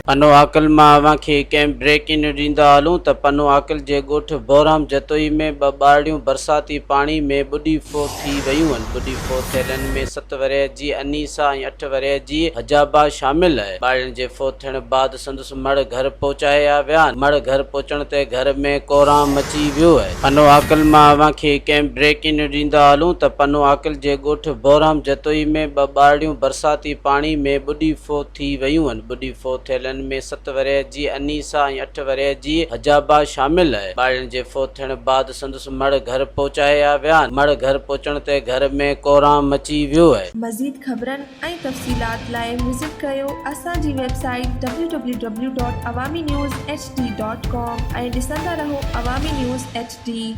پنوعاقل مان اوهان کي ڪنهن بريڪنگ نيوز ڏيندا هلون ته پنوعاقل جي ڳوٺ بهرام جتوئي ۾ ٻه ٻارڙيون برساتي پاڻي ۾ ٻڏي فوت ٿي ويون آهن. ٻڏي فوت ٿيلن ۾ ست ورهيه جي انيسا ۽ اٺ ورهيه جي حجابه شامل آهي. ٻارڙين جي فوت ٿيڻ بعد سندس مڙهه گهر پهچايا ويا آهن. مڙهه گهر پهچڻ تي گهر ۾ ڪهرام مچي ويو آهي. پنوعاقل مان اوهان کي ڪنهن بريڪنگ نيوز ڏيندا هلون ته پنوعاقل جي ڳوٺ بهرام جتوئي ۾ ٻه ٻارڙيون برساتي پاڻي ۾ ٻڏي فوت ٿي ويون آهن. ٻڏي فوت ٿيلن ۾ ست ورهيه جي انيسا ۽ اٺ ورهيه جي حجابه شامل آهي. ٻارڙين جي فوت ٿيڻ بعد سندس مڙهه گهر پهچايا ويا آهن. مڙهه گهر پهچڻ تي گهر ۾ ڪهرام مچي ويو آهي. مزيد خبرن ۽ تفصيلات لاء وزٽ ڪريو اسان جي website W W W dot Awami news H D dot com ۽ ڏسندا رهو عوامي نيوز ايڇ ڊي.